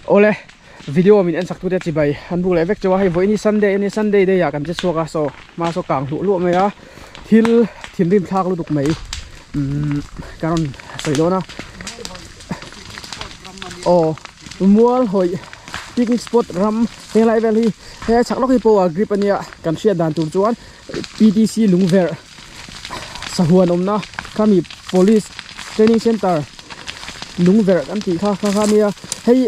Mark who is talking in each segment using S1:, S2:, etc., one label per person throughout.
S1: Awle video min en sak tute chibai an buk leh vek chauh a hei vawiin hi sunday a nia sunday day ah kan che chhuak a saw hma saw kang hluah hluah mai a thil thinrim thlak lutuk mai umm ka rawn sawi dawn a aw mual hawih picnic spot ram henglai vel hi he chhak lawk hi pawh a grip a nia kan hriat dan tur chuan P T C lungverh sahuan awmna khami police training center lungverh kan tih kha kha kha ania hei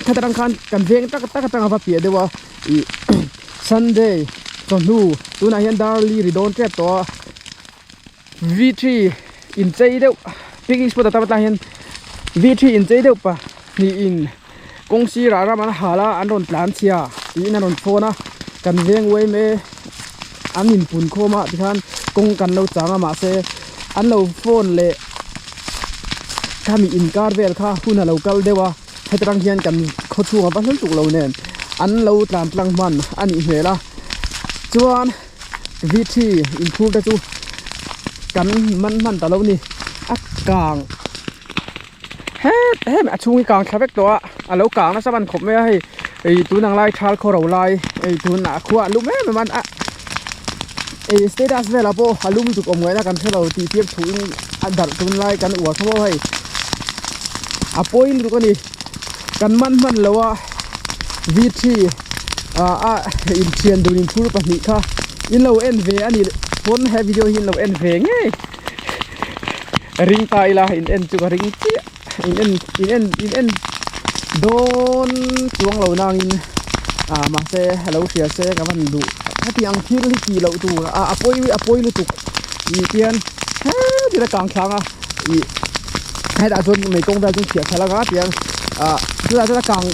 S1: khat atang khan kan veng tak tak atang ava piah deuh a ih sunday chawhnu tunah hian dar li ri dawn tep tawh a v three inchei deuh picnic spot atam atang hian v three inchei deuh pahnih in kawng sirah ram an hal a an rawn tlan chhia tiin an rawn phone a kan veng uaim e an inpun khawm a tikhan kawng kan lo chang a mahse an lo phone leh khami inkar vel kha hun a lo kal deuh a heti rang hian kan khaw chhung a va hlel tuk lo nen an lo tlan tlang hman a nih hmel a chuan v three inphur te chu kan man hman ta lo ni a kang. Het hem a chhung hi kang thla vek tawh a a lo kang nasa ban khawp mai a hei ei tun ang lai thal khaw ro lai ei tun ah khua a lum em em a ei status velah pawh a lum tuk awm ngaihna kan hrelo tih tir thu in a darh tun lai kan uar kha maw hei a pawi lutuk a ni kan man hman lo a v three ah a inthian dun inphur pahnih kha in lo en ve a ni pawn he video hi in lo en ve ngei. Ring ta ila in en chu ka ring chiah in en in en in en dawn chuang lo nangin ah mahse lo hria se ka van duh heti ang thil hi tih loh tur a a pawi a pawi lutuk tih hian hetin a kang thlang a ih hetah chuan mei kawng vel chu an chhiah khalh anga tiang ah chutah chuan a kang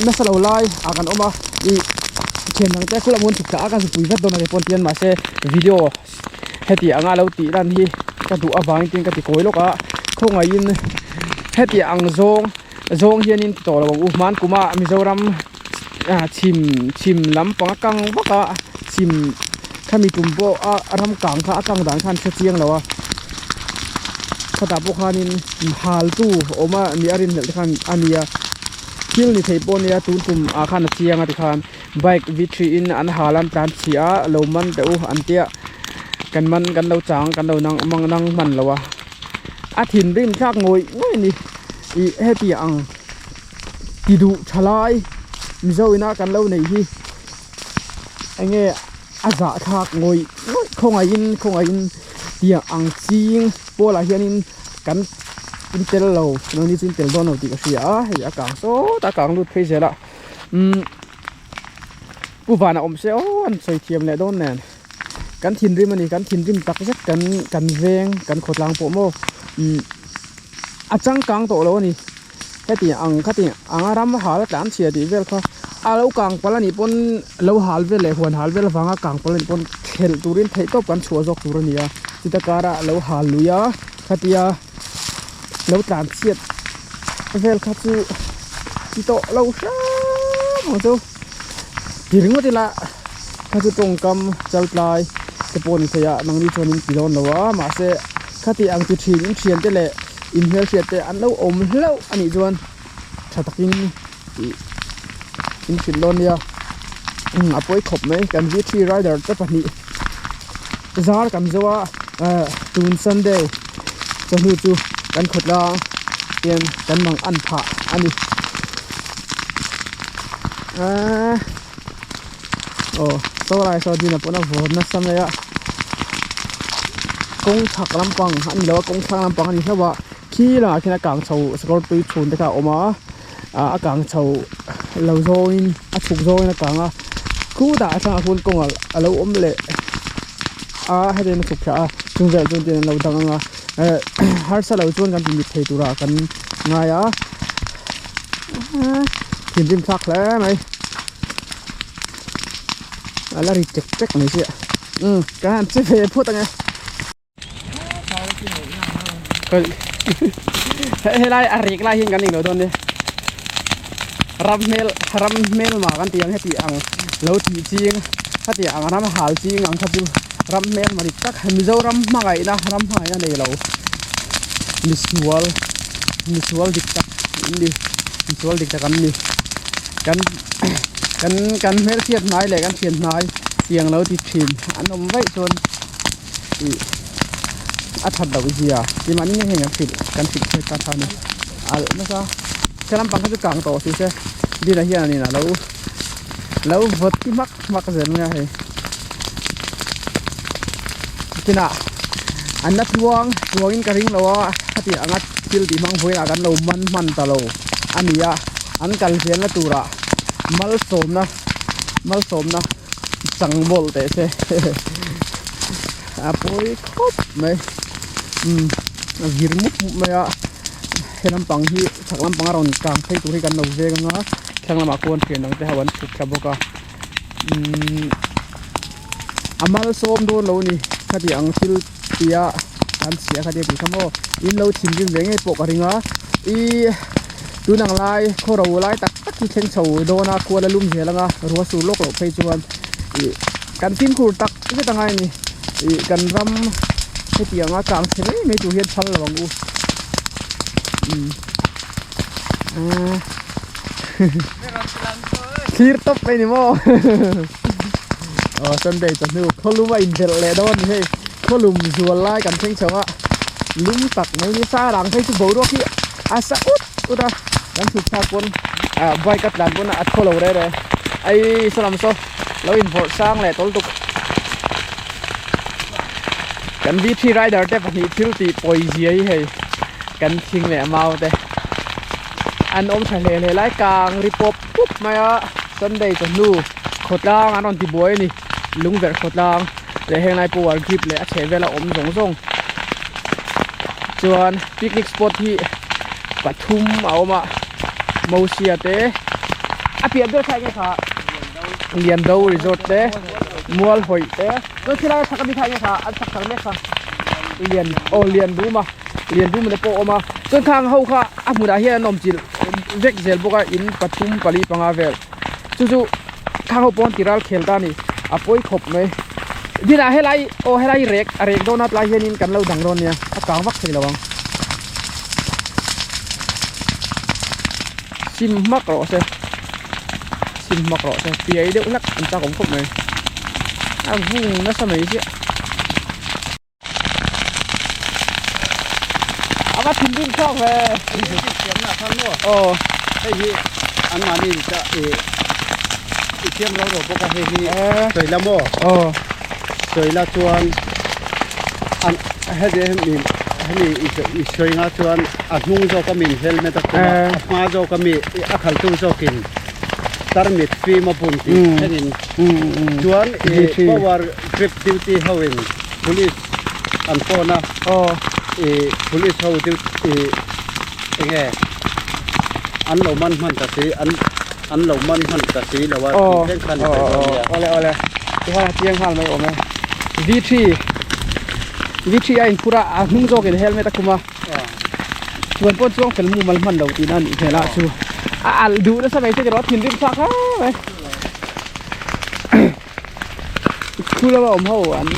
S1: nasa lo lai ah kan awm a ih thian dang te khulh a hmun chhuk thla a ka zupui vat dawn a ni pawn tian mahse video. Heti anga lo tih lan hi ka duh avangin tin ka ti kawi lawk a khawngaihin heti ang zawng zawng hianin ti tawh lo ang u hman kuma Mizoram ah chhim chhim lampang a kang vak a chhim khami tum pawh a ram kang kha a kang dan khan hre chiang lo a khatah pawh khanin haltu awm a nih a rinhlelh te khan a nia thil ni thei pawh nia tun tum ah khan a chiang a tikhan. Bike v three in an hal an tlan chhi a lo man teh u an tia kan man kan lo chang kan lo nang mang nang hman lo a a thinrim thlak ngawih ngawih a ni ih heti ang ti duh tha lai mizo ina kan lo nei hi enge a zah thlak ngawih ngawih khawngaihin khawngaihin tiang ang ching pawl ah hianin kan in tel lo nangni chu in tel dawn lo tih ka hria a hei a kang sawt a kang lut phei zel a. Umm pu vana awm se aw an sawi thiam leh dawn nen kan thinrim a ni kan thinrim tak zet kan kan veng kan khawtlang pawh maw umm a changkang tawh lo a ni heti ang khati anga ram hal a tlan chhia tih vel kha a lo kang palh a nih pawn lo hal vel leh huan hal vel avanga kang palh a nih pawn thelh turin theih tawp kan chhuah zawk tur a ni a chuta kara lo hal lui a khatia. Lo tlan chhiat vel kha chu ti tawh lo hram ang chu ti ringawt ila kha chu tawngkam chal tlai te pawh ni thei a nangni chuan in ti dawn lo a mahse khati ang ti thin in thian te leh in hmelhriat te an lo awm hlauh a nih chuan tha takin ih in hrilh dawn nia a pawi khawp mai kan v three rider te pahnih zar kan zo a ah tun sunday chawhnu chu kan khawtlang hian kan mang an phah a ni aaa aw saw lai saw dina pawn a vawt nasa mai a kawng chhak lampang a ni lo a kawng thlang lampang a ni hlauh a khi langah khian a kang chho sakawr tui chhun te kha a awm a. ah a kang chho lo zawngin a chhuk zawngin a kang a khutah a thlangah khuan kawng a lo awm leh a hetiang a chhuk thla a chung velah chuan tin an lo dang ang a eh harsa lo chuan kan ti mit thei turah kan ngai a thinrim thlak hle mai a la ri chek chek mai sia umm kan han che ve phawt ang e. Helai a rek lai hian kan englo dawn nia ram hmel ram hmel mah kan tih ang heti ang lo tih ching heti ang ram hal ching ang kha chu ram hmel mah dik tak Mizoram hmangaihna ram hmangaihna nei lo misual misual dik tak an ni. Misual dik tak an ni. Kan kan kan hmelhriat hnai leh kan thian hnai tiang lo ti thin an awm vaih chuan ih a that loh zia ti mahni nge heng kan hrilh kan hrilh chhiat ta kha a ni. Alh nasa he lampang kha chu kang tawh suh se Dina hianin a lo lo vawt ti hmak hmak zel mai a hei. Tinah an la tluang tluangin ka ring lo a heti anga thil tih hmang vawiinah kan lo man hman ta lo a ni a an kal zelna turah malsawmna malsawmna chang mawlh teh se a pawi khawp mai umm a vir mup mup mai a he lampang hi chhak lampang a rawn kang phei tur hi kan lo veng ang a thlang lamah khuan thian dang te ho an chhuk thla bawk a. Umm a malsawm dawn lo a ni khati ang thil tia an chhia kha te tih kha maw in lo thinrim ve ngei pawh ka ring a ihh tun ang lai khaw ro lai tak tak hi thleng chho dawn a khual a lum zel ang a ruah sur lawk loh phei chuan ih kan fimkhur tak zet ang a ni ih kan ram hetiang a kang chhe mai mai tur hian phal lo ang u umm ahh. Thlir tawp mai ni maw aw Sunday chawhnu khawlum a inbelh leh dawn a ni hei khawlum zual lai kan thleng chho a lum tak mai ni sarang phei chu boruak hi a sa ut ut a kan chhuk thlak pawn ah bike a tlan pawn a thaw lo reh reh ai saw lam saw lo invawrh sang leh tawl tuk kan V three rider te pahnih thil tih pawi zia hi hei kan thing leh mau te. An awm tha hle hle lai kang ri pawp pup mai a Sunday chawhnu khawtlang an rawn ti buai a ni lungverh khawtlang leh heng lai power grip leh a chheh vel a awm zawng zawng chuan picnic spot hi pathum a awm a Mosia te a piah ber kha enge kha Liando resort te Mualhawih te chuan khilai a chhak ami kha enge kha an chhak thar mek kha Lian aw Lianduma. Lian dum te pawh a awm a chuan khang ho kha a hmunah hian an awm chilh vek zel bawk a in pathum pali panga vel chu chu khang ho pawh an ti ral khel ta a ni a pawi khawp mai dinah helai aw helai rek a rek dawn a tlai hianin kan lo dang dawn nia a kang vak thei lo ang sim hmak rawh se sim hmak rawh se piai deuh hlek an chak awm khawp mai a vung nasa mai chiah. A va thinrim thlawk ve. Aw.
S2: Hei hi an mahni ta i i thiam ro ro bawk a hei hi sawi la maw?
S1: Aw.
S2: Sawi la chuan an heti hemi hemi i sawi nga chuan a hnung zawk a min helmet a khum a a hma zawk a mi a khaltu zawkin tarmit fim a bun tih thlengin chuan i power grip duty hoin Police an phone a ih police ho chu ih enge an lo man hman ta si an an lo man hman ta si lo a tih thleng khan a sawi dawn nia.
S1: Awle awle tichuan a chiang nghal mai awm e V three V three a inphur a a hnung zawkin helmet a khum a chuan pawh chuang fel mumal hman lo tihna a nih hmel a chu a alh duh nasa mai chu erawh a thinrim thlak hle mai. Khu lama awm ho an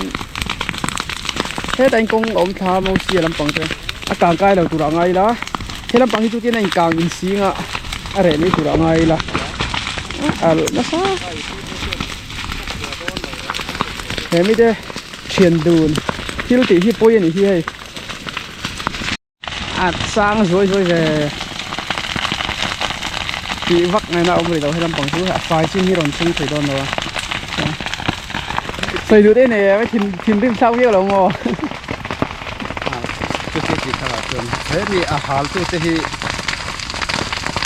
S1: hetah hian kawng a awm thla a mosia lampang te a kang kai lo turah a ngai ila he lampang hi chu tin a inkang insing a a reh mai turah a ngai ila a alh nasa he mite thian dun thil tih hi pawi a nih hi hei. A chang zuai zuai ve tih vak ngaihna a awm rih lo he lampang chu a fai chin hi rawn thleng thei dawn lo a sawi duh te nei em thin thinrim thlak viau lo maw
S2: chuti tih thar ah chuan hemi a hal tu te hi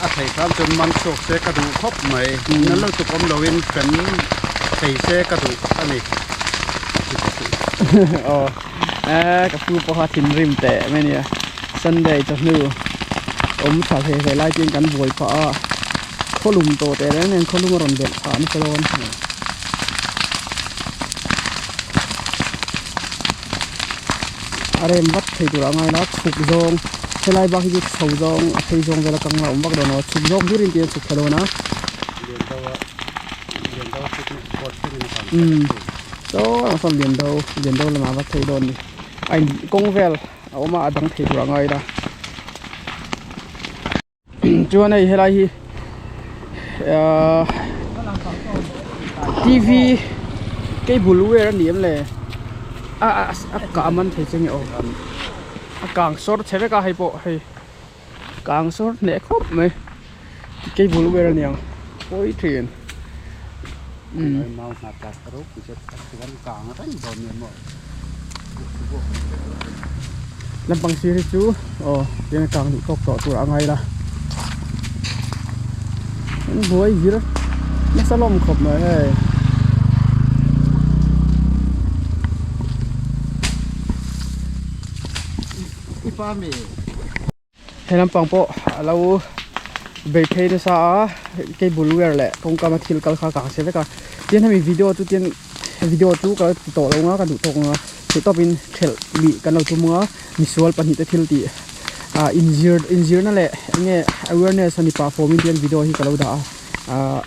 S2: a theih hram chuan man chhuak se ka duh khawp mai na lutuk awm lo in hrem thei se ka duh a ni.
S1: Eee ka pu pawh kha thinrim teh mai ania Sunday chawhnu awm tha hle hle lai chuan kan buai phah a khawlum tawh teh reng nen khawlum a rawn belh phah nasa dawn a rem vat thei tur ah a ngai la chhuk zawng helai bak hi chu chho zawng a phei zawng vel a kang a awm vak dawn lo a chhuk zawng hlir in tia chhuk thla dawn a. Saw ang sawn lian do lian do lamah va phei dawn a ni a in kawng vel a awm a a dang thei tur a ngai ila. Chuan hei helai hi ahh T V cable wire a ni em le a a kah man thei che nge aw a kang sawr chhe vek a hei pawh hei kang sawr hneh khawp mai cable wire a ni ang pawi thin umm. Lampang sir hi chu aw tiang a kang duh tawk tawh tur a ngai la an buai zir nasa lawm khawp mai hei. He lampang pawh a lo bei phei nasa a cable wire leh kawngkam a thil kal kha ka hre vek a tin hemi video chu tin video chu ka ti tawh lo ang a ka duh tawk ang a theih tawpin thelh lih kan lo tum ang a misual pahnih te thil tih ah inzir inzirna leh eng nge awareness a ni pah fawmin tian video hi ka lo dah a ah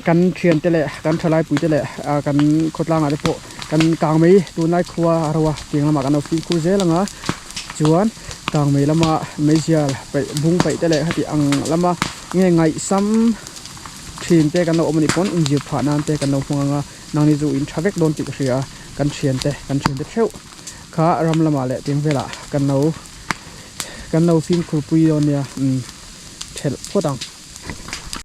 S1: kan thiante leh kan thalai pui te leh ah kan khawtlangah te pawh kan kang mai tunlai khua a ro a tiang lamah kan lo fimkhur zel ang a. Chuan kangmei lama meizial paih bung paih te leh heti ang lama nge ngaihsam thin te kan lo awm anih pawn inzir phah nan te kan lo hmang ang a nangni chu in tha vek dawn tih ka hria a kan thian te kan thian te theuh kha ram lamah leh tiang velah kan lo kan lo fimkhur pui dawn nia umm thelh phawt ang.